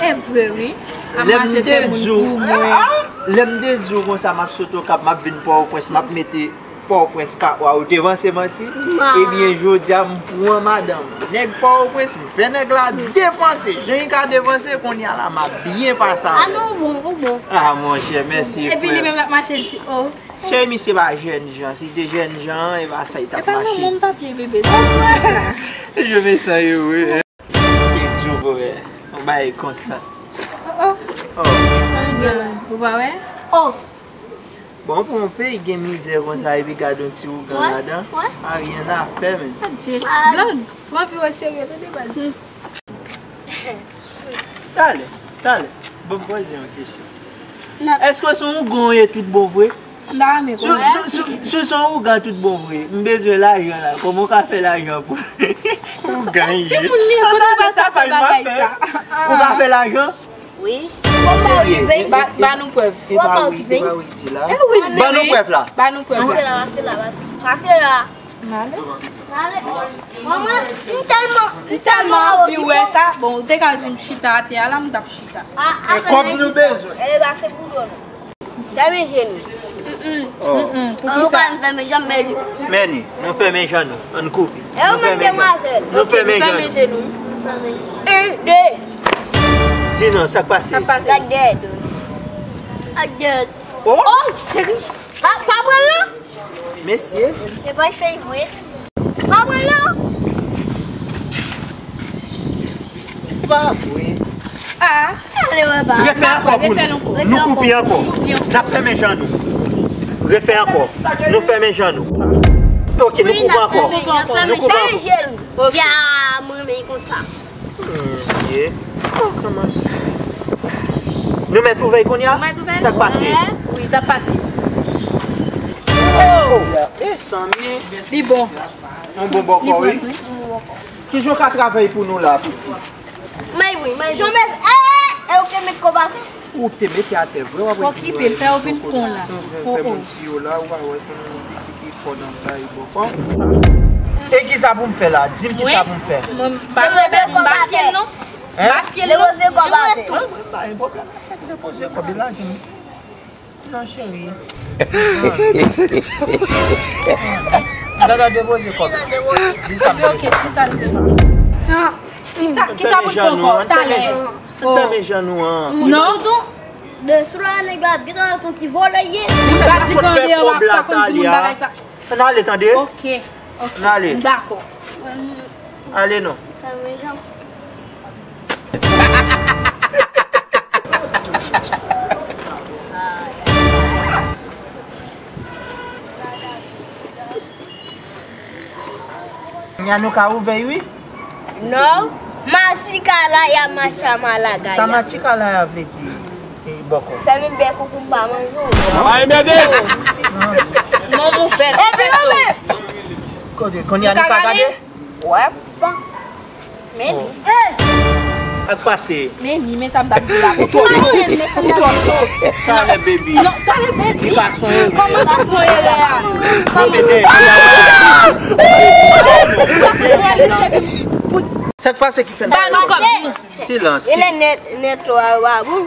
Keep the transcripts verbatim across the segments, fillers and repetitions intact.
E vre, wi. Ap mache fè moun pou mwen. Lè m te di w konsa, m ap sot Okap, m ap vin Pòtoprens, m ap mete Pòtoprens ka wa, ou te panse manti? Ebyen, jodi a, m pran madanm nèg Pòtoprens, m fè nèg la depanse. Jan li ka depanse, kounye a la, m ap byen pase avè l. A non, ou bon, ou bon. A, monchè, mèsi, frè. Epi li menm l ap mache, li di, o. Cheri, misye pa jèn jan. Si te jèn jan, e pa sa li t ap mache. E pa nan moun papye, bebe. Sa w di sa? Je me sens heureux. Te di w, frè. Yon bagay konsa. O, o. O. Ou pa wè? O. Bon, pou yon peyi gen mizè konsa, epi gade yon ti ougan ladan. A, rien à faire, men. Adje, blòd. Mwen anvi wè serye, tande baz. Talè, talè. Bon, m poze yon kesyon. Èske se yon ougan w ye tout bon vre? M ta renmen konnen. Si, si, si, si w se yon ougan tout bon vre, m bezwen lajan la. Kòman w ka fè lajan pou ougan ye? Timoun li, kote l pral ta fè bagay sa? Ou ka fè lajan? Wi. Serye? Ba, ba nou prèv. E pa wi, e pa wi di la. E wi, di wi. Ba nou prèv la. Ba nou prèv la. Pase la, pase la, pase la. N ale. N ale. Manman, m tèlman, m tèlman anvi wè sa. Bon, ou te ka di m chita atè a la, m t ap chita. E kòb nou bezwen. E ba se pou dlo nou. Fèmen je nou. Mm, mm. An nou ka fèmen je nou, men li. Men li, nou fèmen je nou. Ann koupe. E ou menm demwazèl. Nou fèmen je nou. Fèmen je nou. Un, deux. Di non, sa k pase? Sa k pase? Gad dèyè do. Gad dèyè. O! O, cheri. Pa, pa pran l non. Mesye. E pa fèy vre. Pa pran l non. Pa vre. A. Refè ankò pou nou. Nou koupe ankò. N ap fèmen je nou. Refè ankò. Nou fèmen je nou. Ok, nou koupe ankò. Nou koupe ankò. Ya, mwen renmen konsa. Hmm, ye. Oh, kòman? Nou mèt ouvè l kounye a? Nou mèt ouvè l? Sa k pase? Wi, sa k pase? Oh! Mezanmi. Li bon. Yon bon bòkò, wi. Ki jan w ka travay pou nou la, piti? Mwen, wi, mwen, jan mèt, eh, eh, eh, ok, mèt konbate. Ou te mete atè vre, w ap okipe l, fè yo vin pran la. Fè moun tiyo la, ou pa wè se yon piti ki fò nan kay bòkò. E kisa pou m fè la? Di m kisa pou m fè. Mwen, m pa fye l non. Hein? M pa fye l non. Depoze kòb atè. Pa gen pwoblèm. Depoze kòb la, non, cheri. Dada, depoze kòb. Di sa m te fè. Non. Kisa, kisa pou n fè ankò? Talè. Fèmen je nou an. Non. De sou la nèg la, gen yon ti vòlè ye. Li pa sot fè kòb la, talè a. Ann ale, tande. Ok, ok. Ann ale. M dakò. Ale non. Fèmen je w. Nya nou ka ouvè, wi. Non, machikala ya machamala gaya. Sa machikala ya vle di, e, bòkò? Fèmen bèk ou pou m pa manje w. Ay, mède! Non, m ouvè. Epi non, men. Kote, kounye a nou ka gade? Wè, bon. Men li. Sa k pase? Men li, men sa m t ap di la. Ou twò cho. Ou twò cho. Talè, baby. Non, talè, baby. Li pa sonye. Kòman pa sonye lè a? Kòman? Sa k pase ki fè n pa... Ba nou kòb. Silans. E lè nèt, nèt ou a, ou a bon.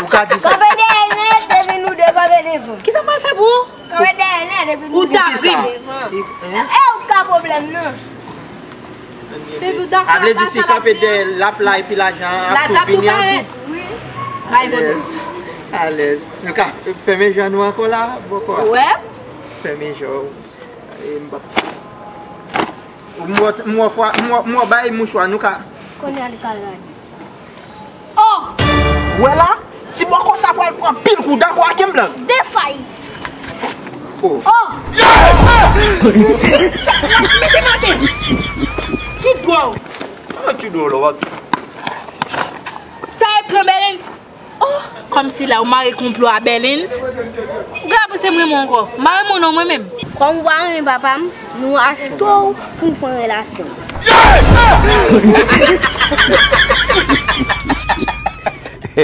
Ou ka di sa. Kanpe dèyè nèt, epi nou de kanpe devan. Kisa m pral fè pou ou? Kanpe dèyè nèt, epi nou de kanpe devan. Ou ta vin. E ou ka pwoblèm nan. Baby, ou dakò. A vle di si kanpe dèyè l ap la epi lajan ap tou vini an doub. Wi. Alèz. Alèz. Nou ka fèmen je nou ankò la, bòkò a. Wè. Fèmen je w. E m p ap... M wè, m wè fwa, m wè, m wè bay mouchwa, nou ka... Kounye a li ka gade. Oh! Wè la, ti bòkò sa pral pran pil kou, dakò ak m, blan. Defay. Oh. Oh! Mete maten. Ki dwòl. Ah, ki dwòl, w ap... Sa e plan Bèlens. Oh, kòmsi la ou mare konplo a Bèlens. Ou gen la panse m renmen w ankò. M pa renmen w non mwen menm. Kòm ou pa renmen papa m, nou achte w pou n fè yon relasyon.